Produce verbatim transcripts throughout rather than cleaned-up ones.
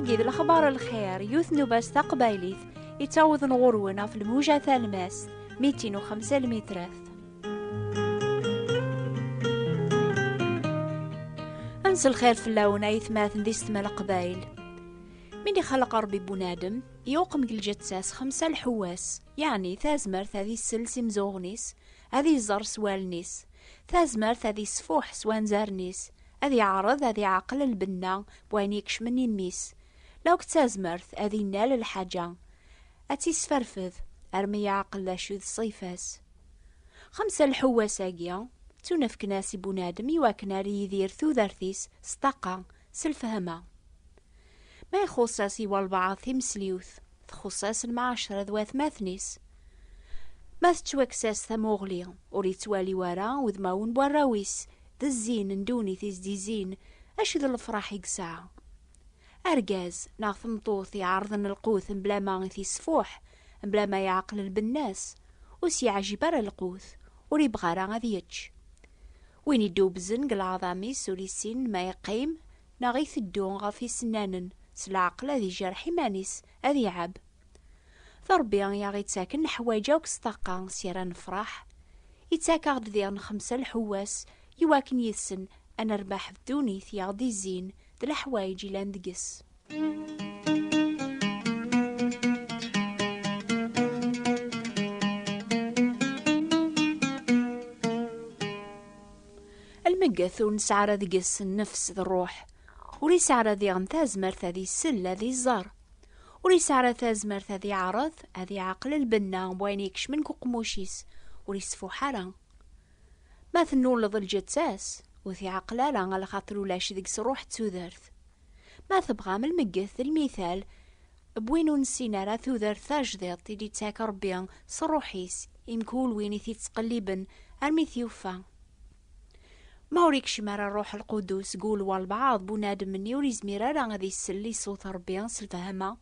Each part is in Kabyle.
Deg lexbar lxir, yiwet n ubas taqbaylit yettawḍen ɣur-wen ɣef lmuja talmast, mitin u xemsa lmitrat. Ad nselxir fell-awen aytmaten d isetma leqbayel. Mi d-ixleq Ṛebbi bunadem, yuqem deg lǧetta-s xemsa lḥewwas, yeɛni tazmert ad isell s imzuɣen-is, ad iẓer s wallen-is, tazmert ad isfuḥ s wanzaren-is, ad iɛreḍ ad iɛqel lbenna n wayen ikecmen imi-s, law d tazmert ad innal lḥaǧa, ad tt-isferfed armi yeɛqel d acu d ṣṣifa-s. Xemsa lḥewwas-agi ttunefken-as i bunadem i wakken ar yidir tudert-is s ṭṭaqa, s lfehma. Ma ixuṣṣ-as i walbeɛḍ timesliwt, txuṣṣ-as lmeɛcra d watmaten-is. Ma tettwakkes-as tamuɣli, ur yettwali wara udmawen n warraw-is, d zzin n ddunit i s-d-izzin, acu d lefraḥ i yesɛa. Argaz neɣ tmeṭṭut iɛerḍen lqut mebla ma i t-isfuḥ, mebla ma yeɛqel lbenna-s, ur s-yeɛjib ara lqut, ur yebɣi ara ad yečč. Win iddubzen deg leɛḍam-is ur issin ma yeqqim neɣ iteddu ɣef isennanen, s leɛqel ad ijerḥ iman-is, ad iɛab. D Ṛebbi i aɣ-ittaken leḥwayeǧ akk s ṭṭaqa s ara nefṛeḥ. Ittak-aɣ-d diɣen xemsa lḥewwas, iwakken yid-sen ad nerbeḥ ddunit i aɣ-d-izzin d leḥwayeǧ ilan deg-s. Lmegget ur nesɛi ara deg-s nnefs d ṛṛuḥ. Ur yesɛi ara diɣen tazmert ad isell, ad iẓer. Ur yesɛi ara tazmert ad iɛreḍ, ad iɛqel lbenna n wayen ikecmen deg uqemmuc-is, ur isfuḥ ara. Ma tennuleḍ lǧetta-s, ur t-iɛqel ara, alaxaṭer ulac deg-s ṛṛuḥ d tudert. Ma tebɣam lmegget d lmital n win ur nessin ara tudert tajdiṭ i d-ittak Ṛebbi s ṛṛuḥ-is i mkul win i t-ittqelliben armi t-yufa. Ma ur ikcem ara Ṛṛuḥ Lqudus deg wul walbeɛḍ, bunadem-nni ur izmir ara ad isell i ṣṣut Ṛebbi s lfehma,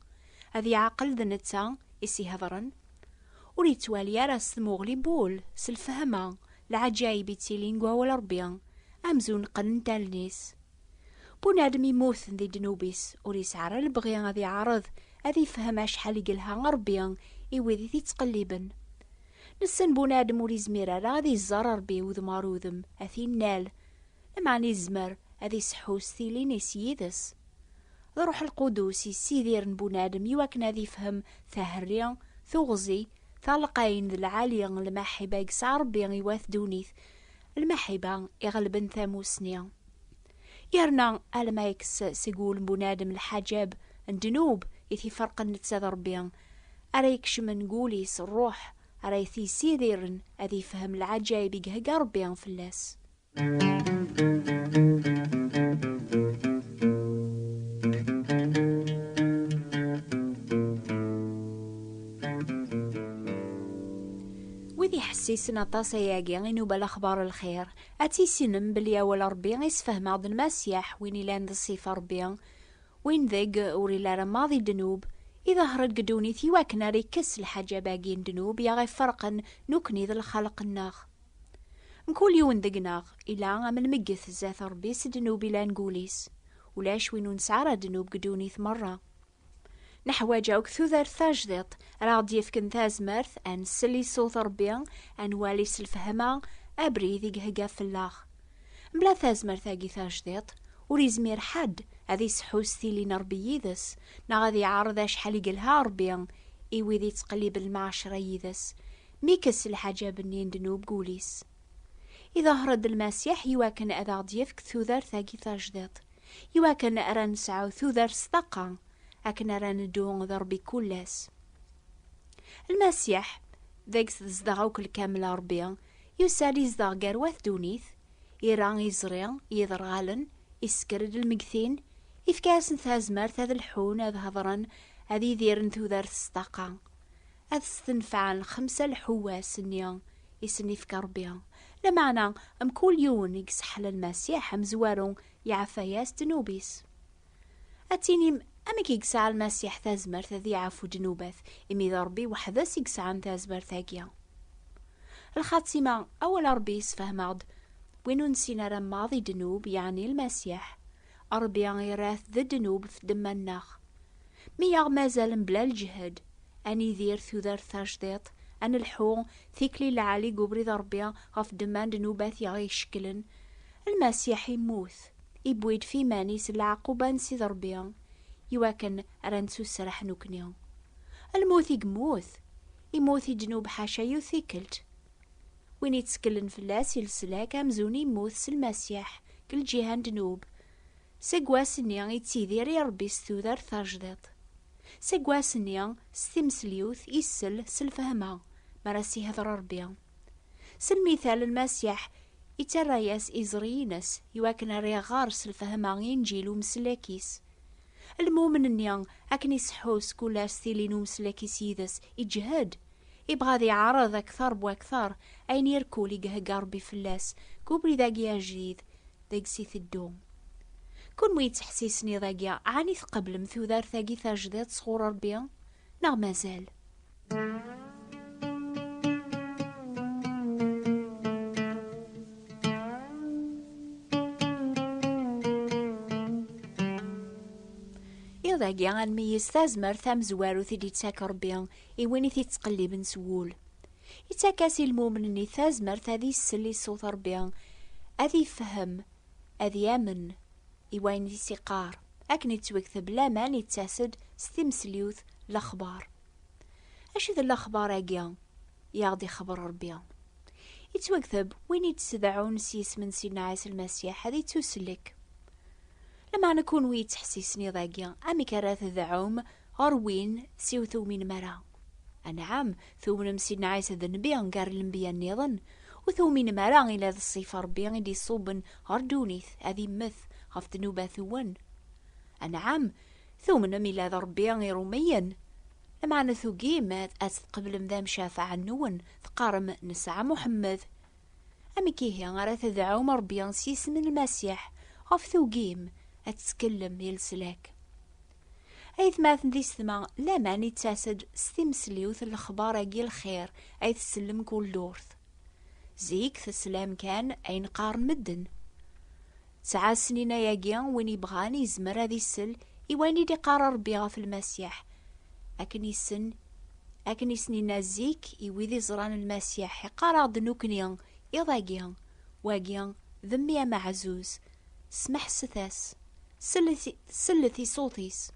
ad iɛqel d netta i s-ihedṛen. Ur yettwali ara s tmuɣli n wul, s lfehma, leɛǧayeb ittilin deg wawal Ṛebbi, amzun qqnent allen-is. Bunadem immuten di ddnub-is, ur yesɛi ara lebɣi ad iɛreḍ ad ifhem acḥal i yelha Ṛebbi i wid i t-ittqelliben. Nessen bunadem ur izmir ara ad iẓer Ṛebbi udem ɣer udem, ad t-innal, lameɛna izmer ad iseḥḥu s tilin-is yid-s. D Ṛṛuḥ Lqudus yessidiren bunadem iwakken ad ifhem taherri, tuɣzi, talqayen d lɛali n lmaḥiba i yesɛa Ṛebbi i wat ddunit, lmaḥiba iɣelben tamusni. Yerna alma yekkes seg wul n bunadem lḥaǧab n ddnub i t-iferqen netta d Ṛebbi, ara ikecmen deg wul-is ṛṛuḥ ara t-yessidiren ad ifhem lɛaǧayeb i ihegga Ṛebbi fell-as. Wid iḥessisen aṭas ayagi i nuba lexbar lxir, ad tissinem belli awal Ṛebbi isefhem-aɣ-d Lmasiḥ, win ilan d ṣṣifa Ṛebbi, win deg ur illi ara maḍi ddnub, iḍehher-d deg ddunit iwakken ara ikkes lḥaǧab-agi n ddnub i aɣ-iferqen nekkni d lxalq-nneɣ. Mkul yiwen deg-neɣ ila am lmegget zdat Ṛebbi s ddnub ilan deg wul-is. Ulac win ur nesɛi ara ddnub deg ddunit merra. Neḥwaǧ akk tudert tajdiṭ ara ɣ-d-yefken tazmert ad nsell i ṣṣut Ṛebbi, ad nwali s lfehma abrid i ihegga fell-aɣ. Mebla tazmert-agi tajdiṭ, ur izmir ḥedd ad iseḥḥu s tili n Ṛebbi yid-s, neɣ ad iɛreḍ acḥal i yelha Ṛebbi i wid ittqelliben lmeɛcra yid-s, mi ikkes lḥaǧab-nni n ddnub deg wul-is. Iḍehher-d Lmasiḥ iwakken ad aɣ-d-yefk tudert-agi tajdiṭ, iwakken ara nesɛu tudert s ṭṭaqa, akken ara neddu d Ṛebbi kul ass. Lmasiḥ, deg-s tezdeɣ akk lkamel Ṛebbi, yusa-d izdeɣ gar wat ddunit, ira iẓri i yiderɣalen, isker-d lmegtin, ifka-asen tazmert ad lḥun, ad hedṛen, ad idiren tudert s ṭṭaqa, ad stenfɛen xemsa lḥewwas-nni i sen-ifka Ṛebbi. Lameɛna, mkul yiwen i iseḥḥel Lmasiḥ amezwaru, yeɛfa-yas ddnub-is. Ad tinim, amek i yesɛa Lmasiḥ tazmert ad iɛfu ddnubat, imi d Ṛebbi weḥd-s i yesɛan tazmert-agi? Lxatima, awal Ṛebbi yessefhem-aɣ-d, win ur nessin ara maḍi ddnub, yeɛni Lmasiḥ, Ṛebbi irra-t d ddnub f ddemma-nneɣ. Mi aɣ-mazal mebla lǧehd, ad nidir tudert tajdiṭ, ad nelḥu tikli lɛali deg ubrid Ṛebbi ɣef ddemma n ddnubat i aɣ-icekklen, Lmasiḥ immut, iwwi-d f iman-is leɛquba n Sidi Ṛebbi, iwakken ara nettuserreḥ nekkni. Lmut i yemmut, immut i ddnub ḥaca yiwet tikkelt. Win itteklen fell-as i leslak amzun immut s Lmasiḥ deg lǧiha n ddnub. Seg wass-nni ittidir i Ṛebbi s tudert tajdiṭ. Seg wass-nni s timesliwt isell s lfehma mi ara s-ihder Ṛebbi. S lmital Lmasiḥ ittarra-yas iẓri-ines iwakken ara iɣer s lfehma Inǧil umeslak-is. Lmumen-nni akken iseḥḥu s kul ass tili n umeslak-is yid-s iǧhed, ibɣa ad iɛreḍ akter bu akter ayen irkul i ihegga Ṛebbi fell-as deg ubrid-agi ajdid deg-s iteddu. Kunwi yettḥessisen iḍ-agi, ɛni tqeblem tudert-agi tajdiṭ sɣur Ṛebbi, neɣ mazal? Iḍ-agi ad nmeyyez tazmert tamezwarut i d-ittak Ṛebbi i win i t-ittqelliben s wul. Ittak-as i lmumen-nni tazmert ad isell i ṣṣut Ṛebbi, ad ifhem, ad yamen i wayen i s-iqqar, akken ittwekteb: laman ittas-d s timesliwt lexbar. Acu d lexbar-agi i aɣ-d-ixebber Ṛebbi? Ittwekteb: win i d-tedɛun s yisem n Sidna Ɛisa Lmasiḥ ad ittusellek. Lameɛna kunwi yettḥessisen iḍ-agi, amek ara tedɛum ɣer win s ur tewminem ara? Anɛam, tumnem Sidna Ɛisa d nnbi gar lenbiya nniḍen, ur tewminem ara ila d ṣṣif Ṛebbi i d-iṣubben ɣer ddunit ad immet ɣef ddnubat-nwen. Anɛam, tumnem ila d Ṛebbi Iṛumiyen, lameɛna tugim ad, ad tqeblem d amcafeɛ-nwen, teqqarem: nesɛa Muḥemmed. Amek ihi ara tedɛum Ṛebbi s yisem n Lmasiḥ ɣef tugim ad tettkellem i leslak? Aytmaten d yessetma, laman ittas-d s timesliwt n lexbar-agi lxir ay tsellem kul ddurt. Zik teslam kan ayen qqaren medden. Tesɛa snin ayagi win yebɣan yezmer ad isel i wayen i d-iqqar Ṛebbi ɣef Lmasiḥ. Akken issen, akken i sen-inna zik i wid iẓran Lmasiḥ, iqqar-aɣ-d nekkni iḍ-agi: wagi d mmi ameɛzuz, smeḥset-as, sellet i, sellet i ṣṣut-is.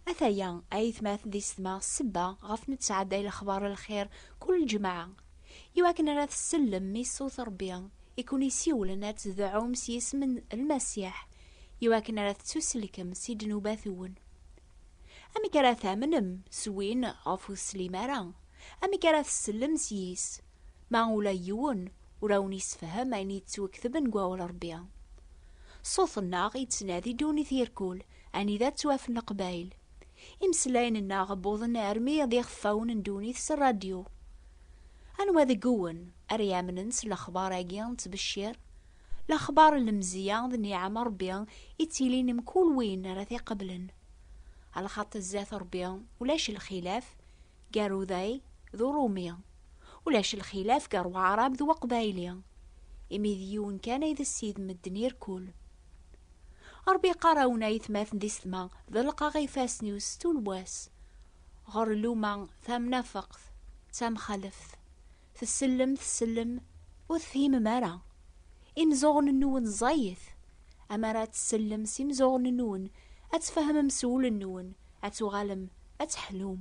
Ataya, aytmaten d yessetma, ssebba ɣef nettɛedday lexbar n lxir kul lǧemɛa, iwakken ara tsellem i ṣṣut Ṛebbi i kun-isiwlen ad tedɛum s yisem n Lmasiḥ, iwakken ara tettuselkem si ddnubat-nwen. Amek ara tamnem s win ɣef ur teslim ara? Amek ara tsellem s yis, ma ula yiwen ur awen-isefhem ayen yettwaketben deg wawal Ṛebbi? Ṣṣut-nneɣ yettnadi ddunit irkul, anida ttwafen Leqbayel. Imeslayen-nneɣ wwḍen armi d ixeffawen n ddunit s rradyu. Anwa deg-wen ara yamnen s lexbar-agi n ttbeccir? Lexbar n lemzeyya d nniɛam n Ṛebbi ittilin mkul win ara t-iqeblen. Alaxaṭer zdat Ṛebbi ulac lxilaf gar uday d uṛumi, ulac lxilaf gar waɛṛab d waqbayli, imi d yiwen kan ay d ssid medden irkul. Ṛebbi iqqar-awen, aytmaten d yessetma, ḍelqeɣ ifassen-iw s tulwas ɣer lluma tamnafeqt, d tamxaleft. Tsellem, tsellem, ur tefhimem ara. Imeẓẓuɣen-nwen ẓẓayit. Amar ad tsellem s imeẓẓuɣen-nwen, ad tfehmem s wul-nwen, ad tuɣalem ad teḥlum.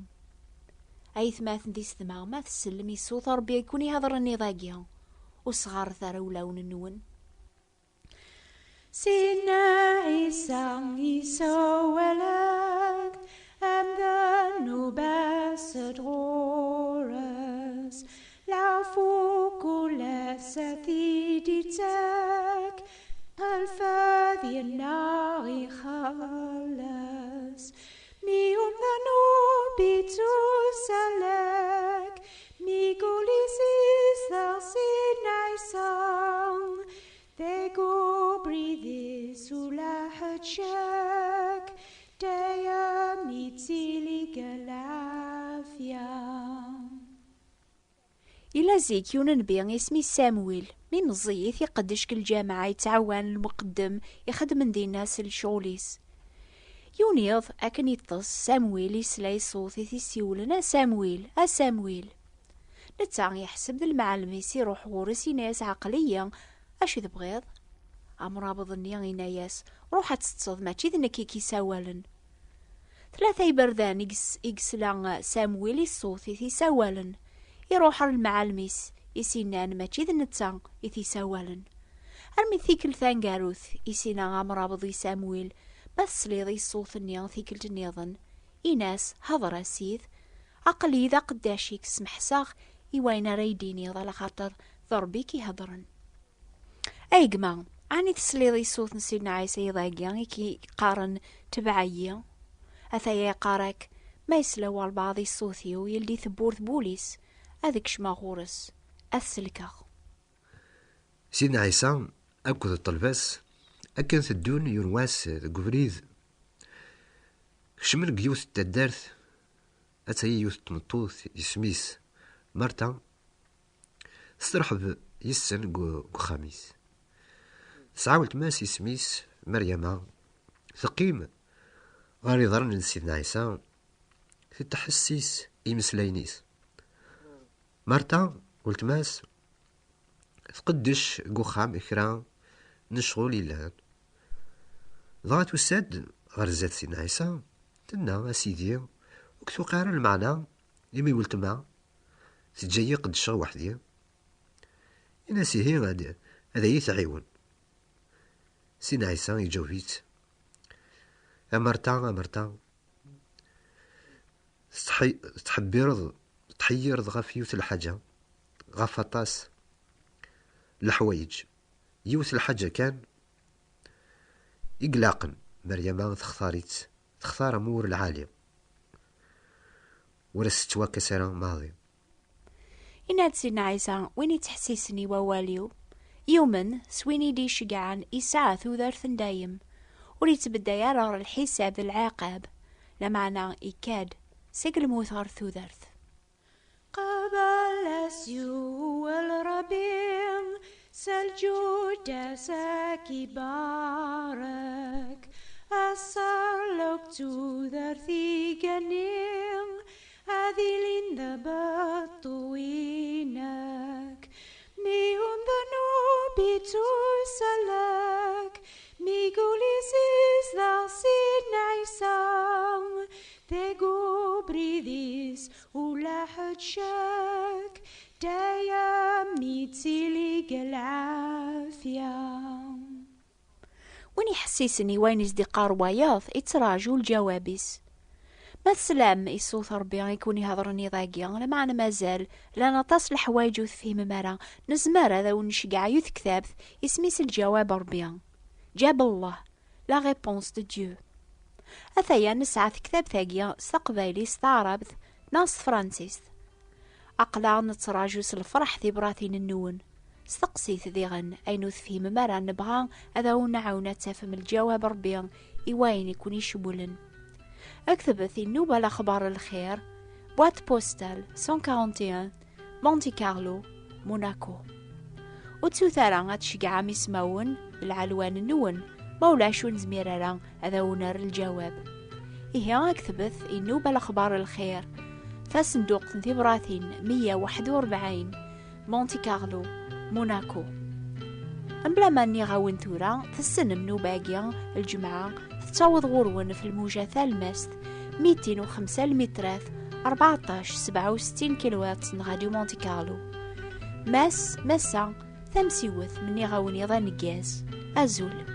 Aytmaten d yessetma, ma tsellem i ṣṣut Ṛebbi i kun-ihedṛen iḍ-agi, ur sɣaret ara ulawen-nwen. Sidna Ɛisa isawal-ak, am ddnub-as ɣur-s, leɛfu kul ass ad t-id-ittak, lfad yenna ixelleṣ. Mi ur ddnub ittusalak, mi kul izizdeɣ Sidna Ɛisa, deg ubrid-is ulaḥ ccek, dayem ittili deg lɛafya. Yella zik yiwen nnbi isem-is Samuil, mi meẓẓiyit iqeddec deg lǧameɛ yettɛawan lmuqeddem ixeddmen dinna s lecɣel-is. Yiwen yiḍ, akken yeṭṭes, Samwil yesla i ṣṣut i t-isiwlen: "A Samwil, a Samwil!" Netta yeḥseb d lmɛellem-is, iruḥ ɣur-s, yenna-yas: "Ɛqel-iyi, acu tebɣiḍ?" Amrabeḍ-nni yenna-yas: "Ruḥ ad teṭṭseḍ, mačči d nekk i k-isawalen." Tlata iberdan i yes-, i yesla Samwil i ṣṣut i t-isawalen. Iruḥ ɣer lmɛellem-is, i s-innan mačči d netta i t-isawalen. Armi d tikkelt taneggarut, i s-inna amrabeḍ i Samwil: "Ma tesliḍ i ṣṣut-nni tikkelt nniḍen, in-as: 'Hḍer a Ssid, aql-iyi d aqeddac-ik, smeḥseɣ i wayen ara yi-d-tiniḍ, ala xaṭer d Ṛebbi i k-iheḍren.'" A gma, ɛni tesliḍ i ṣṣut n Sidna Ɛisa iḍ-agi i k-iqqaren: "Tbeɛ-iyi"? Ataya yeqqar-ak: "Ma yesla walbeɛḍ i ṣṣut-iw, yeldi tewwurt n wul-is, ad kecmeɣ ɣur-s, ad t-selkeɣ." Sidna Ɛisa akked ṭṭelba-s akken teddun yiwen wass deg ubrid, kecmen deg yiwet n taddart, attaya yiwet n tmeṭṭut isem-is Marta, testerḥeb yes-sen deg u-, deg uxxam-is. Tesɛa weltma-s isem-is Meryama, teqqim ɣer iḍarren n Sidna Ɛisa, tettḥessis i imeslayen-is. Marta, weltma-s, tqeddec deg uxxam kra n ccɣel yellan. Dɣa tusa-d ɣer zdat Sidna Ɛisa, tenna: "A Sidi, ur k-tuqiɛ ara lmeɛna imi weltma teǧǧa-yi qeddceɣ weḥd-i? Ini-as ihi ad, ad iyi-tɛiwen." Sidna Ɛisa iǧaweb-itt: "A Marta, a Marta, tettḥi-, tettḥebbireḍ, tettḥeyyireḍ ɣef yiwet n lḥaǧa, ɣef aṭas n leḥwayeǧ. Yiwet n lḥaǧa kan i ilaqen, Meryama textar-itt, textar amur lɛali, ur as-tettwakkes ara maḍi." Yenna-d Sidna Ɛisa: "Win yettḥessisen i wawal-iw, yumen s win i d-iceggɛen, yesɛa tudert n dayem, ur yettbedday ara ɣer lḥisab d lɛiqab, lameɛna ikad seg lmut ɣer tudert." Qbel ad s-yewwel Ṛebbi, s lǧud-is ad k-ibarek, ad s-terr akk tudert igenni, ad ilin d beṭṭu-inek. Mi ur ddnub ittusalak, mi gul-is izdeɣ Sidna Ɛisa, deg ubrid-is ula ḥedd ccek, dayem ittili deg lɛafya. Win iḥessisen i wayen i s-d-iqqar wayeḍ, ittraǧu lǧawab-is. Ma teslam i ṣṣut Ṛebbi i kun-ihedṛen iḍ-agi, lameɛna mazal llan aṭas n leḥwayeǧ ur tefhimem ara, nezmer ad awen-nceggeɛ yiwet tektabt, isem-is Lǧawab Ṛebbi. Ǧab Allah, La réponse de Dieu. Ataya nesɛa tektabt-agi s taqbaylit, s taɛrabt, neɣ s tefransist. Aql-aɣ nettraǧu s lferḥ tibratin-nwen. Steqsit diɣen ayen ur tefhimem ara, nebɣa ad awen-nɛawen ad tafem lǧawab Ṛebbi i wayen i ken-icewwlen. Ktbet i nnuba Lexbar Lxir, boîte postale cent quarante et un, Monte Carlo, Monaco. Ur ttut ara ad tceggɛem ismawen d lɛelwan-nwen, ma ulac ur nezmir ara ad awen-nerr lǧawab. Ihi, ktbet i nnuba Lexbar Lxir, tasenduqt n tibratin meyya u waḥed u rebɛin, Monte Carlo, Monaco. Mebla ma nniɣ-awen tura, tessnem nnuba-agi, lǧemɛa, tettaweḍ ɣur-wen f lmuja talmast, mitin u xemsa lmitrat, rbeɛṭac sebɛa u settin kilohertz n Radio Monte Carlo. Mass, massa, tamsiwt, menniɣ-awen iḍ aneggaz. Azul.